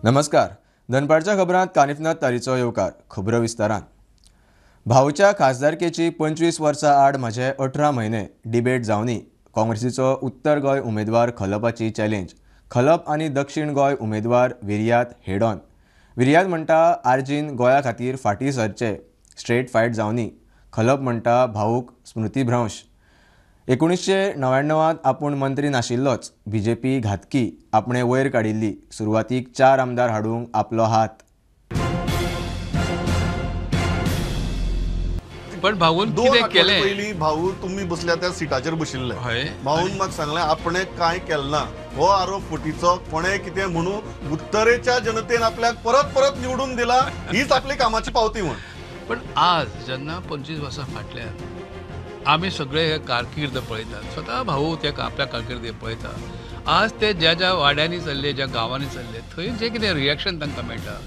नमस्कार, दनपारच्या खबरांत कानिफनाथ तारीचो येवकार. खबरो विस्तारान. भाऊच्या खासदारकेची 25 वर्सां आड म्हजे 18 म्हयने डिबेट जावनी. काँग्रेसीचो उत्तर गोंय उमेदवार खलपाची चॅलेंज. खलप आनी दक्षिण गोंय उमेदवार विर्यात हेडॉन. विर्यात म्हणटा आरजीन गोंया खातीर फाटीं सरचे, स्ट्रेट फायट जावनी. खलप म्हणटा भाऊक स्मृतीभ्रंश. 1999 आपूण मंत्री नाशिल्लोच, बीजेपी घातकी, आपणे वयर काडिल्ली. सुरवातीक 4 आमदार हाडूंक आपलो हात. पण भाऊन कितें केलें? पयलीं भाऊ तुमी बसल्या त्या सिटाचेर बशिल्ले. भाऊन म्हाका सांगलें आपणे कांय केलें ना. हो आरोप फटीचो. कोणें कितें म्हणून उत्तरेच्या जनतेन आपल्याक परत परत निवडून दिला, हीच आपली कामाची पावती म्हूण. पण आज जेन्ना 25 वर्सां फाटल्यान आमी सगळे हे कारकीर्द पळयतात, स्वता भाऊ ते आपल्या कारकिर्दी पळयता, आज ते ज्या ज्या वाड्यांनी चल्ले, ज्या गांवांनी चल्ले, थंय जें कितें रिएक्शन तांकां मेळटा,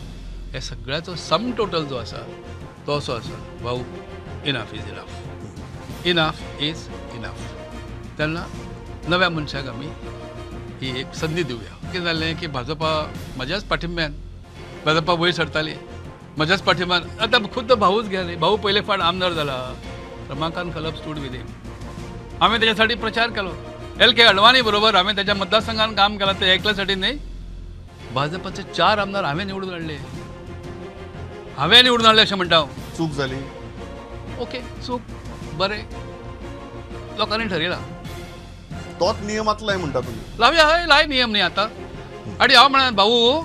हे सगळ्याचो सम टोटल जो आसा तो असो आसा, भाऊ enough is enough, enough is enough. तेन्ना नव्या मनशाक आमी ही एक संदी दिवया. कितें जालें की भाजपा म्हज्याच पाठिंब्यान भाजपा वयर सरताली, म्हज्याच पाठिंब्यान. आतां खुद्द भाऊच घ्या न्ही, भाऊ पयले फावट आमदार जाला, रमाकांत खलप स्टूड विथ हिम. हांवें त्याच्यासाठी प्रचार केलो, एल के अडवाणी बरोबर हांवें त्याच्या मतदारसंघान काम केलां, ते एकल्यासाठी न्ही. भाजपाचे 4 आमदार हांवें निवडून हाडले, हांवें निवडून हाडले अशें म्हणटा हांव. चूक जाली, ओके, चूक बरें लोकांनी ठरयलां, तोच नियमांतलाय म्हणटा तुमी. लावया, हय लाय नियम न्ही आतां. आनी हांव म्हणा भाऊ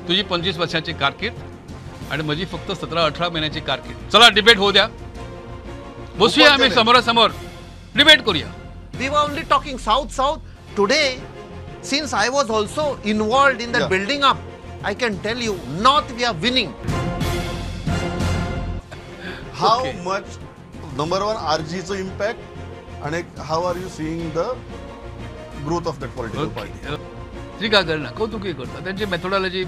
तुजी 25 वर्सांची कारकीर्द आनी म्हजी फक्त 17-18 म्हयन्याची कारकीर्द, चला डिबेट होऊ द्या, बसूया आम्ही समोरासमोर डिबेट करूया. We were only talking south south. Today, since I was also involved in that building up, I can tell you, north we are winning. How much, number one, RG चो impact आणि how are you seeing the growth of that political party? टीका करना, कौतुकही करता. त्यांची methodology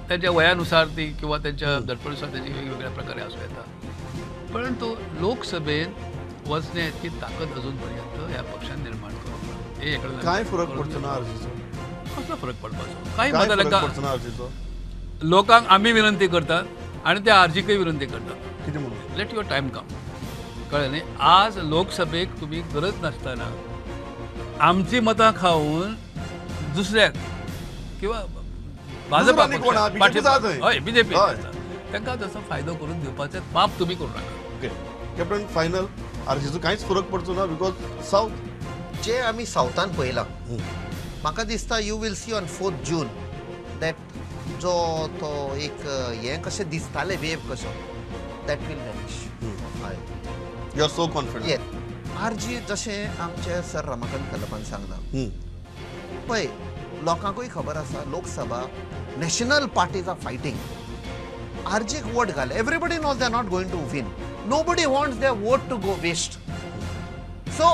त्यांच्या वयानुसार ती किंवा त्यांच्या दडपणानुसार त्याची वेगवेगळ्या प्रकारे असू येता, परंतु लोकसभेत वचण्या इतकी ताकद अजूनपर्यंत ह्या पक्षान निर्माण करूंक ना. काय फरक पडचो ना आरजीचो? कसलो फरक पडपाचो? काय बदल पडचो ना आरजीचो? लोकांक आमी विनंती करतात आनी त्या आरजीकय विनंती करतात, कितें म्हणून लेट your time कम. कळ्ळें न्ही? आज लोकसभेक तुमी गरज नासतना आमची मतां खावन दुसऱ्याक किंवा भाजपा हय बीजेपी तांकां तसो फायदो करून दिवपाचें पाप तुमी करूं नाका. ओके कॅप्टन, फायनल आरजीचो कांयच फरक पडचो ना because south जे आमी सावथान पळयलां, म्हाका दिसता you will see on 4 June that जो तो एक हें कशें दिसतालें वेव कसो, that will vanish. हय, you are so confident. Yes, RG जशें आमचे सर रमाकांत खलपान सांगलां पळय, लोकांकूय खबर आसा Lok Sabha national parties are fighting. आरजीक vote घाले, everybody knows they are not going to win, nobody wants their vote to go waste. So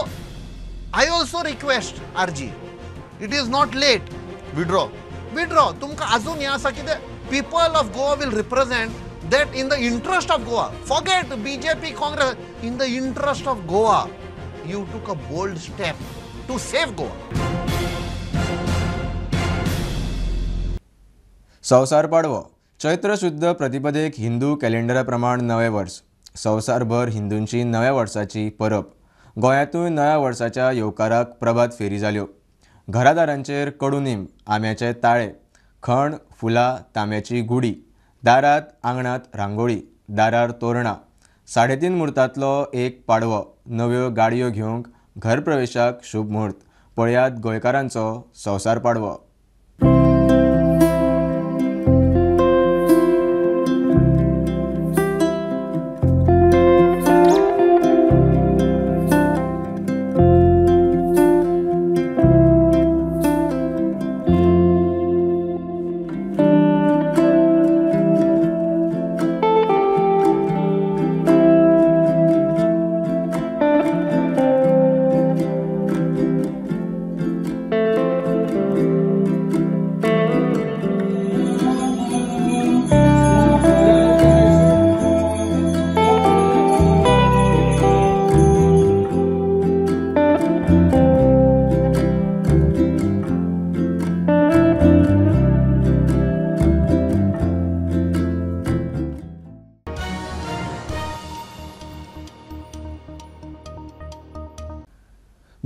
I also request RG, it is not late, withdraw, withdraw. तुमकां अजून हें आसा कितें, people of Goa will represent that in the interest of Goa. Forget BJP Congress, in the interest of Goa you took a bold step to save Goa. संवसार पाडवो चैत्र शुद्ध प्रतिपदेक हिंदू कॅलेंडरा प्रमाण नवें वर्स. संवसारभर हिंदूंची नव्या वर्साची परब. गोंयांतूय नव्या वर्साच्या येवकाराक प्रभात फेरी जाल्यो. घरादारांचेर कडुनीम, आंब्याचे ताळे, खण, फुलां, तांब्याची गुडी, दारात आंगणात रांगोळी, दारार तोरणां. 3.5 मुहूर्तांतलो एक पाडवो. नव्यो गाडयो घेवंक घरप्रवेशाक शुभ मुहूर्त. पळयात गोंयकारांचो संवसार पाडवो.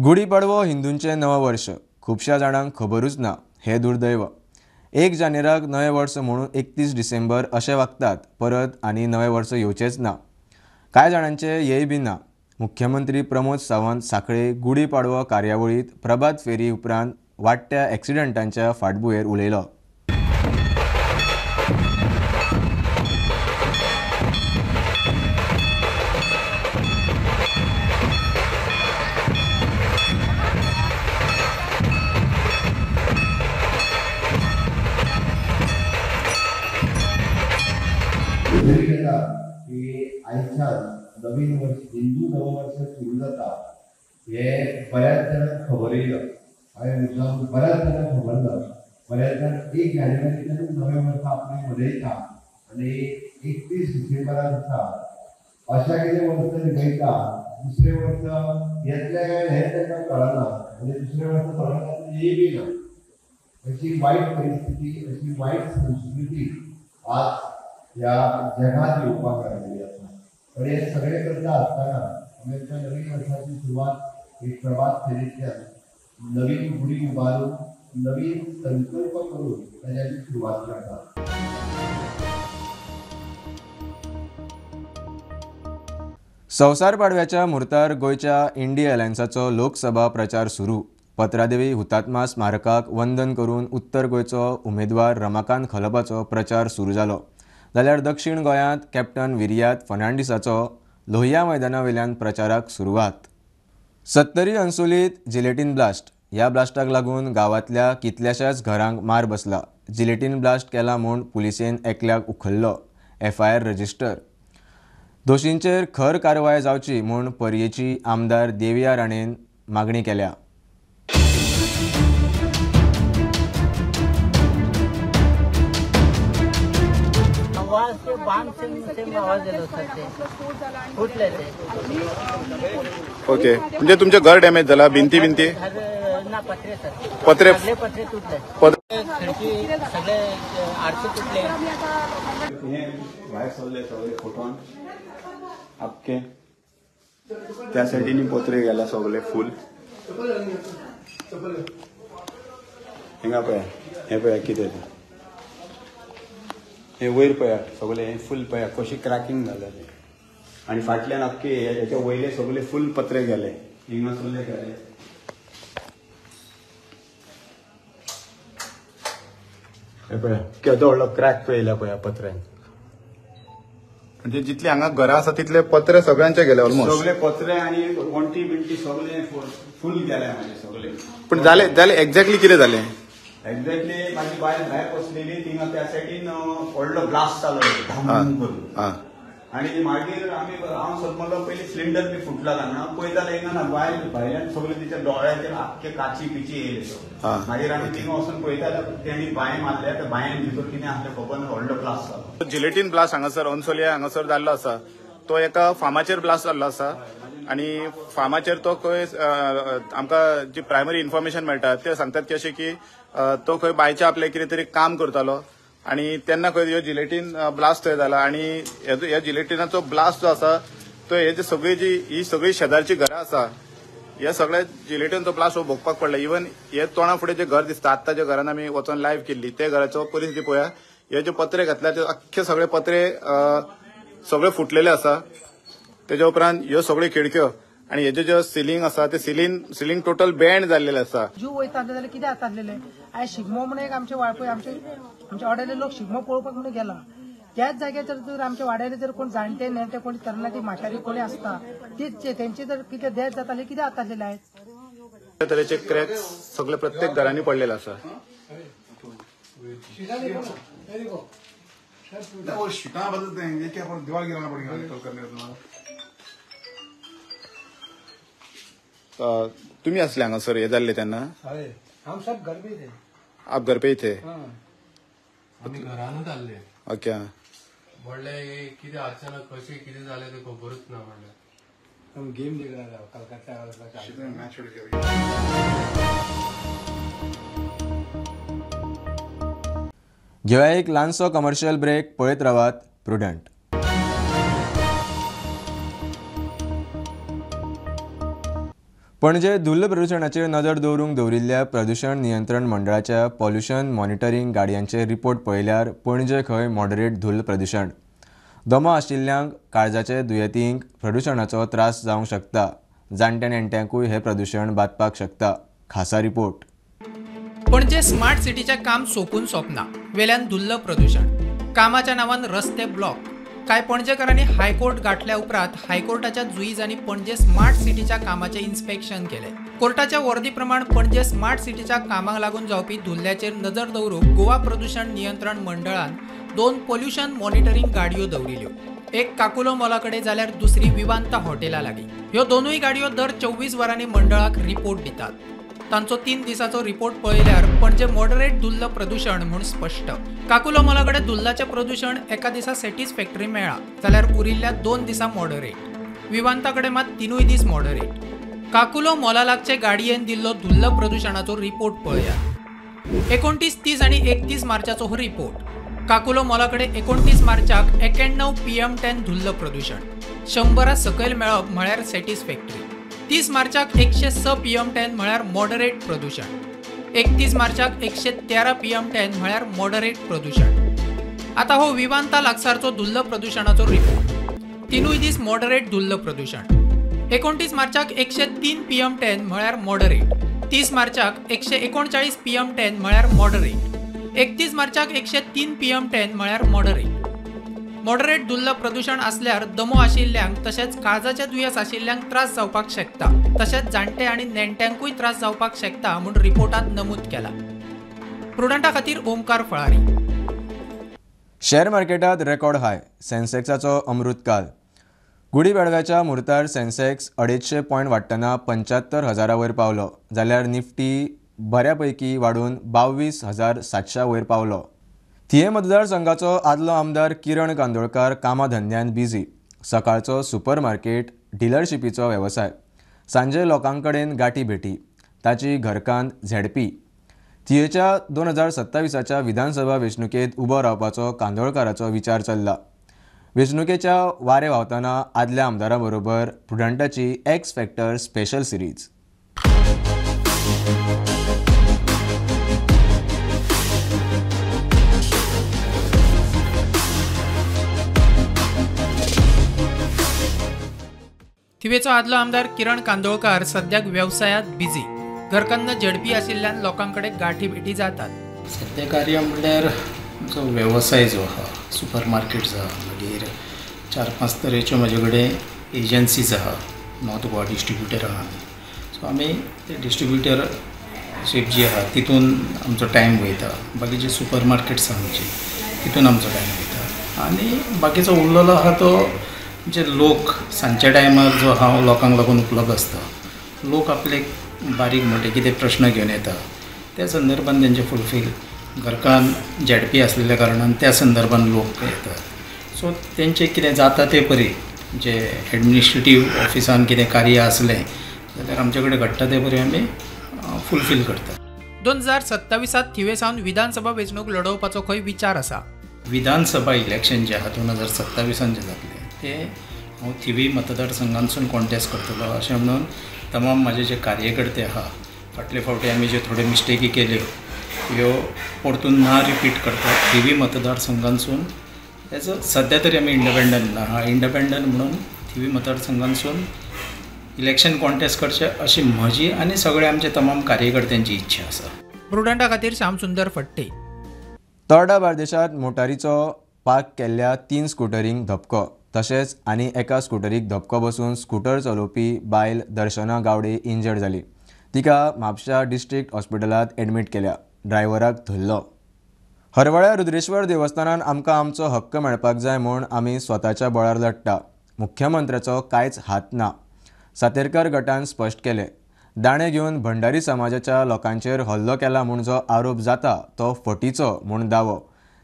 गुडी पाडवो हिंदूंचें नवं वर्ष खुबश्या जाणांक खबरूच ना हें दुर्दैव. 1 जानेराक नवें वर्स म्हणून 31 डिसेंबर अशें वागतात परत आनी नवें वर्स येवचेंच ना. कांय जाणांचें येय बी ना. मुख्यमंत्री प्रमोद सावंत सांखळे गुडी पाडवो कार्यावळींत प्रभात फेरी उपरांत वाडट्या एक्सिडंटांच्या फाटभुंयेर उलयलो. की आयच्यान नवीन वर्स हिंदू नववर्ष सुरू जाता हे बऱ्याच जाणांक खबरूय ना. हांवें मुद्दाम बऱ्याच जाणांक खबर ना. बऱ्याच जाण 1 जानेवारीच्यानूच नवें वर्स आपणें मनयता आनी 31 डिसेंबरा दिसा अशा कितें वर्स निभयता. दुसरें वर्स येतलें काय हें तांकां कळना आनी दुसरें वर्स थोड्या येय बी ना. अशी वायट परिस्थिती, अशी वायट संस्कृती आज ह्या जगात येवपाक लागलेली आसा. पण हे सगळे करता आसतना आमी आमच्या नवीन वर्साची सुरवात एक प्रभात फेरींतल्यान नवीन गुडी उबारून नवीन संकल्प करून ताजी आमी सुरवात करतात. संवसार पाडव्याच्या म्हुर्तार गोंयच्या इंडी अलायन्साचो लोकसभा प्रचार सुरू. पत्रादेवी हुतात्मा स्मारकाक वंदन करून उत्तर गोंयचो उमेदवार रमाकांत खलपाचो प्रचार सुरू जालो. जाल्यार दक्षिण गोंयांत कॅप्टन विर्यात फर्नांडीसाचो लोहिया मैदाना वयल्यान प्रचाराक सुरवात. सत्तरी अन्सोलीत जिलेटीन ब्लास्ट. ह्या ब्लास्टाक लागून गांवांतल्या कितल्याशाच घरांक मार बसला. जिलेटीन ब्लास्ट केला म्हूण पुलिसेन एकल्याक उखल्लो. FIR register. दोशींचेर खर कारवाय जावची म्हूण पर्येची आमदार देविया राणेन मागणी केल्या. ओके, म्हणजे तुमचे घर डॅमेज झाला? भिंती भिंती ना, पत्रे सर, पत्रे पत्रे तुटले, खिडकी सगळे आरसे तुटले. हे भायर सरले सगळे फोटोन आख्खे त्या सायडीनी पत्रे गेला सगळे फूल. हिंगा पळया, हे पळया कितें तें, हे वयर पळया सगळे, हे फूल पळया कशी क्रॅकिंग जाल्या ते. आनी फाटल्यान आख्खे हेच्या वयले सगळे फूल पत्रे गेले, हिंगा सगळे गेले. हे पळया केदो व्हडलो क्रॅक पळयला पळया पत्र्यान. म्हणजे जितली हांगा घरां आसा तितले पत्रे सगळ्यांचे गेले ऑलमोस्ट. सगळे पत्रे आनी वण्टी बिंटी सगळे फूल गेले म्हणजे सगळे. पण जाले जाले एक्झॅक्टली कितें जालें? एक्झॅक्टली माझी बायल भायर बसलेली, थिंगा त्या सायडीन व्हडलो ब्लास्ट जालो धाम करून. आनी मागीर आमी हांव समजलो पयलीं सिलिंडर बी फुटला काय पळयता हिंगा ना बायल भायल्यान सगळे तिच्या दोळ्याचेर आख्खे काची बिची येयले सगळे. मागीर आमी थिंगा वचून पळयता तेणी बांय मारल्या, त्या बांयन भितर कितें आसलें खबर ना, व्हडलो ब्लास्ट जालो. जिलेटीन ब्लास्ट हांगासर अन्सोलिया हांगासर जाल्लो आसा. तो एका फार्माचेर ब्लास्ट जाल्लो आसा आनी फार्माचेर तो खंय आमकां जी प्रायमरी इन्फॉर्मेशन मेळटा ते सांगतात की अशें की तो खंय बांयच्या आपलें कितें तरी काम करतालो आनी तेन्ना खंय ह्यो जिलेटीन ब्लास्ट थंय जाला. आनी ह्या जिलेटिनाचो ब्लास्ट जो आसा तो हे जे सगळी जी ही सगळी शेजारची घरां आसा ह्या सगळ्या जिलेटिनचो ब्लास्ट हो भोगपाक पडला. इवन हे तोंडा फुडें जे घर दिसता आत्तां ज्या घरान आमी वचोन लायव्ह केल्ली ते घराचो परिस्थिती पळया. हे जे पत्रे घातल्या ते अख्खे सगळे पत्रे सगळे फुटलेले आसा. तेच्या उपरांत ह्यो सगळ्यो खिडक्यो आनी हेजे जे सिलिंग आसा ते सिलिंग टोटल बँड जाल्लेले आसा. जीव वयता जाल्यार कितें जाता आसलेलें. आयज शिगमो म्हणून एक आमचे वाळपय आमचे आमच्या वाड्याले लोक शिगमो पळोवपाक म्हणून गेला. त्याच जाग्यार जर आमच्या वाड्याले जर कोण जाणटे नेणटे कोणी तरणाटी म्हातारी कोणी आसता ती तेंचे जर कितें डेथ जाताले कितें जाता आसलेलें आयज. तरेचे क्रॅक्स सगळे प्रत्येक घरांनी पडलेले आसा. तुम्ही असले हांगासर हे जाल्ले तेन्ना? हम सब घर पे थे. आप घर पे ही थे? आमी घरानूच आसले. ओके. म्हणल्यार कितें अचानक कशें कितें जालें तें खबरूच ना. म्हणल्यार गेम देख रहा था कलकत्ता. घेवया एक ल्हानसो कमर्शियल ब्रेक. पळयत रावात प्रुडंट. पणजे धुल्ल प्रदुशणाचेर नदर दवरूंक दवरिल्ल्या प्रदुशण नियंत्रण मंडळाच्या पॉल्युशन मॉनिटरींग गाडयांचे रिपोर्ट पळयल्यार पणजे खंय मॉडरेट धुल्ल प्रदुशण. दमो आशिल्ल्यांक, काळजाचे दुयेंतींक प्रदुशणाचो त्रास जावंक शकता. जाणट्या नेणट्यांकूय हें प्रदुशण बादपाक शकता. खासा रिपोर्ट. पणजे स्मार्ट सिटीचें काम सोंपून सोंपना, वेल्यान धुल्ल प्रदुशण, कामाच्या नांवान रस्ते ब्लॉक. कांय पणजेकारांनी हायकोर्ट गांठल्या उपरांत हायकोर्टाच्या जुईजांनी पणजे स्मार्ट सिटीच्या कामाचें इन्स्पेक्शन केलें. कोर्टाच्या वर्दी प्रमाण पणजे स्मार्ट सिटीच्या कामाक लागून जावपी धुल्ल्याचेर नजर दवरूंक गोवा प्रदुशण नियंत्रण मंडळान 2 पोल्युशन मॉनिटरींग गाडयो दवरिल्यो. एक काकुलो मॉला कडेन जाल्यार दुसरी विवांता हॉटेला लागीं. ह्यो दोनूय गाडयो दर 24 वरांनी मंडळाक रिपोर्ट दितात. तांचो 3 दिसाचो रिपोर्ट पळयल्यार पणजे मॉडरेट धुल्ल प्रदुशण म्हूण स्पश्ट. काकुलो मॉला कडेन धुल्लाचें प्रदुशण एका दिसा सॅटिस्फॅक्टरी मेळ्ळां जाल्यार उरिल्ल्या 2 दिसा मॉडरेट. विवांता कडेन मात 3 दीस मॉडरेट. काकुलो मॉला लागचे गाडयेन दिल्लो धुल्ल प्रदुशणाचो रिपोर्ट पळयात. 29, 30 आनी 31 मार्चाचो हो रिपोर्ट. काकुलो मॉला कडेन 29 मार्चाक 91 PM10 धुल्ल प्रदुशण, 100 सकयल मेळप म्हळ्यार सॅटिस्फॅक्टरी. 30 मार्चाक 106 PM10 म्हळ्यार मॉडरेट प्रदुशण. 31 मार्चाक 113 PM10 म्हळ्यार मॉडरेट प्रदुशण. आतां हो विवांता लागसारचो धुल्ल प्रदुशणाचो रिपोर्ट. 3 दीस मॉडरेट धुल्ल प्रदुशण. 29 मार्चाक 103 PM10 म्हळ्यार मॉडरेट. 30 मार्चाक 139 PM10 म्हळ्यार मॉडरेट. 31 मार्चाक 103 PM10 म्हळ्यार मॉडरेट. मॉडरेट धुल्ल प्रदुशण आसल्यार दमो आशिल्ल्यांक तशेंच काळजाचे दुयेंस आशिल्ल्यांक त्रास जावपाक शकता, तशेंच जाणटे आनी नेणट्यांकूय त्रास जावपाक शकता म्हूण रिपोर्टांत नमूद केला. प्रुडंटा खातीर ओमकार फळारी. शेअर मार्केटात रेकॉर्ड हाय, सेन्सेक्साचो अमृतकाल. गुढीपाडव्याच्या मुहूर्तार सेन्सेक्स 250 पॉयंट वाडटना 75,000 वयर पावलो, जाल्यार निफ्टी बऱ्यापैकी वाडून 22,700 वयर पावलो. थिये मतदारसंघाचो आदलो आमदार किरण कांदोळकार कामाधंद्यान बिझी. सकाळचो सुपर मार्केट डिलरशिपीचो वेवसाय, सांजे लोकांकडेन गाठी भेटी, ताची घरकान्न झेडपी. थियेच्या 2027च्या विधानसभा वेंचणुकेंत उबो रावपाचो कांदोळकाराचो विचार चल्ला. वेंचणुकेच्या वारें व्हांवतना आदल्या आमदारा बरोबर प्रुडंटाची एक्स फॅक्टर स्पेशल सिरीज. थिवेचो आदलो आमदार किरण कांदोळकार सद्याक वेवसायांत बिझी. घरकान्न झेडपी आशिल्ल्यान लोकांकडे गाठी भेटी जातात. सद्या कार्य म्हणल्यार आमचो वेवसाय जो आहा, सुपर मार्केट्स आहा, मागीर 4-5 तरेच्यो म्हजे कडेन एजन्सीज आहा. नॉर्थ गोवा डिस्ट्रिब्युटर आहा आमी. सो आमी ते डिस्ट्रिब्युटरशीप जी आहा तितून आमचो टायम वयता. बाकीचे सुपर मार्केट्स आहा आमची, तितून आमचो टायम वयता. आनी बाकीचो उरलेलो आहा तो जे लोक सांजच्या टायमार जो हांव लोकांक लागून उपलब्ध आसता, लोक आपले बारीक म्हणटे कितें प्रश्न घेवन येता त्या संदर्भान तेंचे फुलफील घरकान झेडपी आसलेल्या कारणान त्या संदर्भान लोक येतात. सो तेंचें कितें जाता ते परी जे एडमिनिस्ट्रेटीव ऑफिसान कितें कार्य आसलें जाल्यार आमचे कडेन घडटा ते परी आमी फुलफील करतात. 2027 थिवे सावन विधानसभा वेंचणूक लढोवपाचो खंय विचार आसा. विधानसभा इलेक्शन जें आहा 2027 जें जातलें ते हांव थिवी मतदारसंघांतसून कॉन्टेस्ट करतलो अशें म्हणून तमाम म्हाजे जे कार्यकर्ते आहा, फाटले फावटी आमी ज्यो थोड्यो मिस्टेकी केल्यो ह्यो परतून ना रिपीट करता. थिवी मतदारसंघांतसून तेजो सद्या तरी आमी इंडिपेंडंट ना हा, इंडिपेंडंट म्हणून थिवी मतदारसंघांतसून इलेक्शन कॉन्टेस्ट करचें अशी म्हजी आनी सगळे आमचे तमाम कार्यकर्त्यांची इच्छा आसा. प्रुडंटा खातीर श्यामसुंदर फट्टे. तोर्डा बार्देशांत मोटारीचो पार्क केल्ल्या 3 स्कुटरींक धपको, तशेंच आनी एका स्कुटरीक धपको बसून स्कुटर चलोवपी बायल दर्शना गावडे इंजर्ड जाली. तिका म्हापशा डिस्ट्रिक्ट हॉस्पिटलांत एडमीट केल्या. ड्रायव्हराक धरलो. हरवळ्या रुद्रेश्वर देवस्थानान आमकां आमचो हक्क मेळपाक जाय म्हूण आमी स्वताच्या बळार लडटा, मुख्यमंत्र्याचो कांयच हात ना, सातेरकर गटान स्पश्ट केलें. दाणे घेवन भंडारी समाजाच्या लोकांचेर हल्लो केला म्हूण जो आरोप जाता तो फटीचो म्हूण दावो.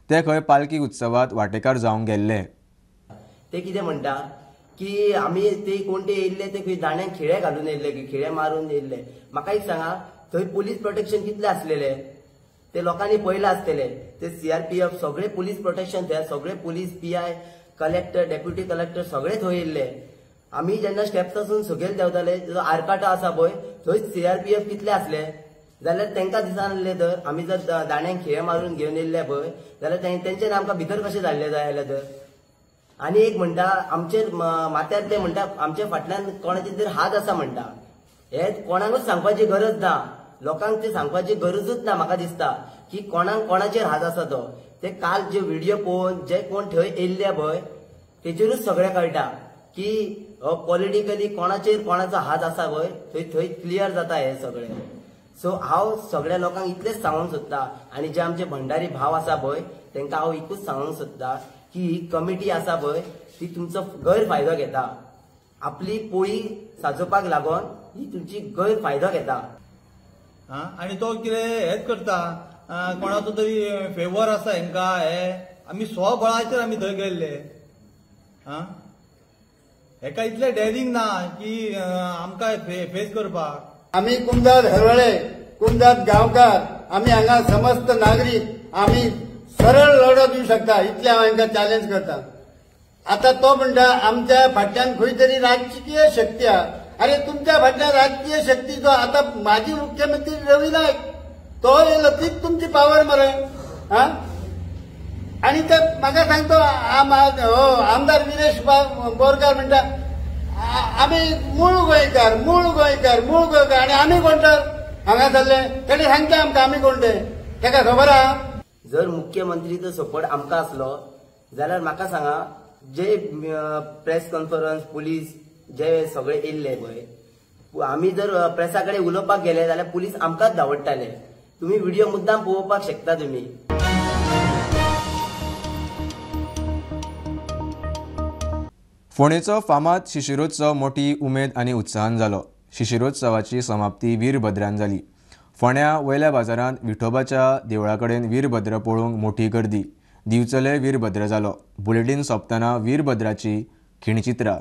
ते खंय पालकी उत्सवात वांटेकार जावंक गेल्ले. ते कितें म्हणटा की आमी ते कोण ते येयल्ले ते खंय दाण्यांक खिळे घालून येयल्ले, खिळे मारून येयल्ले. म्हाका एक सांगा, थंय पुलीस प्रोटेक्शन कितले आसलेले ते लोकांनी पळयलां आसतले. ते सीआरपीएफ सगळे पुलीस प्रोटेक्शन थंय, सगळे police, PI, collector, deputy collector सगळे थंय येयल्ले. आमी जेन्ना स्टेप्सासून सकयल देंवताले जो आरकाटो आसा पळय थंय सीआरपीएफ कितले आसले जाल्यार तांकां दिसनासलें तर आमी जर दांड्यांक खिळे मारून घेवन येयल्ले पळय जाल्यार तेंच्यानी आमकां भितर कशें धाडले जाय जाल्यार तर. आनी एक म्हणटा आमचेर माथ्यार ते म्हणटा आमच्या फाटल्यान कोणाचे तरी हात आसा म्हणटा. हे कोणाकूच सांगपाची गरज ना, लोकांक ते सांगपाची गरजूच ना. म्हाका दिसता की कोणाक कोणाचेर हात आसा तो ते काल जे व्हिडिओ पळोवन जे कोण थंय येयल्ले पळय तेचेरूच सगळें कळटा की पॉलिटिकली कोणाचेर कोणाचो हात आसा पळय थंय थंय क्लियर जाता हे सगळें. सो हांव सगळ्या लोकांक इतलेंच सांगूंक सोदता आनी जे आमचे भंडारी भाव आसा पळय तांकां हांव एकूच सांगूंक सोदता की ही कमिटी आसा पळय ती तुमचो गैरफायदो घेता, आपली पोळी साजोवपाक लागून ही तुमची गैरफायदो घेता. आनी तो कितें हेच करता, कोणाचो तरी फेवर आसा हेंकां. हे आमी स्वबळाचेर आमी थंय गेल्ले. हेका इतलें डॅरिंग ना की आमकां फेस करपाक. आमी कुमदाद हरवळे, कुमदाद गांवकार, आमी हांगा समस्त नागरीक आमी सरळ लढो दिवं शकता इतलें हांव हांकां चॅलेंज करता. आतां तो म्हणटा आमच्या फाटल्यान खंय तरी राजकीय शक्ती आहा. अरे तुमच्या फाटल्यान राजकीय शक्ती जो आतां माजी मुख्यमंत्री रवी नायक तो येयलो तीच तुमची पावर मरे. हा आनी ते म्हाका सांगतो आमदार विरेश बोरकार म्हणटा आमी मूळ गोंयकार, मूळ गोंयकार, मूळ गोंयकार. आनी आमी कोण तर हांगा जाल्ले तेणे सांगता आमकां आमी कोण ते, ताका खबर आहा. जर मुख्यमंत्रीचो सपोर्ट आमकां आसलो जाल्यार म्हाका सांगा जे प्रेस कॉन्फरन्स पुलीस जे सगळे येयल्ले पळय आमी जर प्रेसा कडेन उलोवपाक गेले जाल्यार पुलीस आमकांच धांवडटाले. तुमी व्हिडिओ मुद्दाम पळोवपाक शकता तुमी. फोंडेचो फामाद शिशिरोत्सव मोठी उमेद आनी उत्साहान जालो. शिशिरोत्सवाची समाप्ती वीरभद्रान जाली. फोंड्या वयल्या बाजारांत विठोबाच्या देवळा कडेन वीरभद्र पळोवंक मोठी गर्दी. दिवचले वीरभद्र जालो. बुलेटीन सोंपतना वीरभद्राची खिणचित्रां.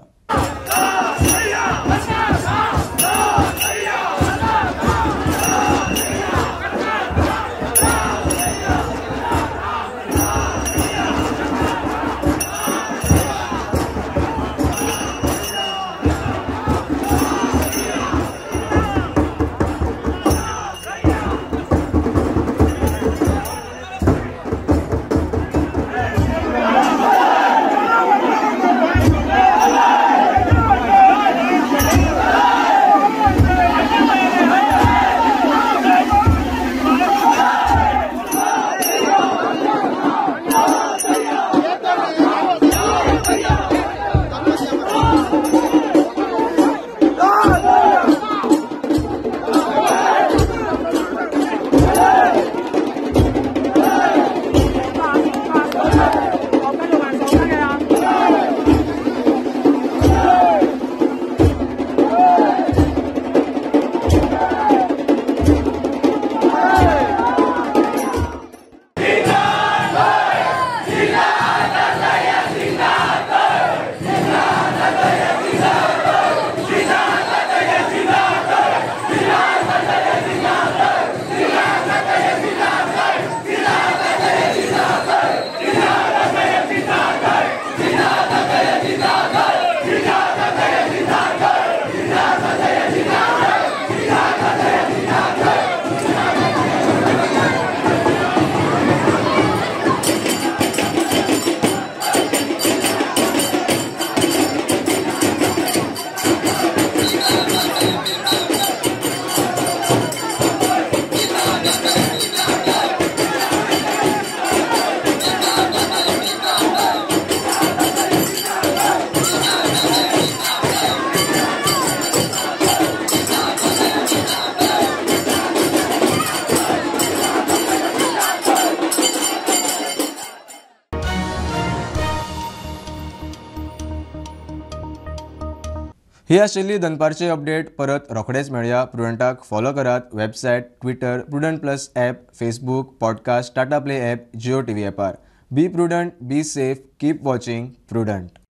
ही आशिल्ली दनपारची अपडेट. परत रोखडेच मेळया. प्रुडंटाक फॉलो करात. Website, Twitter, Prudent plus app, Facebook, podcast, Tata play app, Jio TV ॲपार. Be prudent, be safe, keep watching Prudent.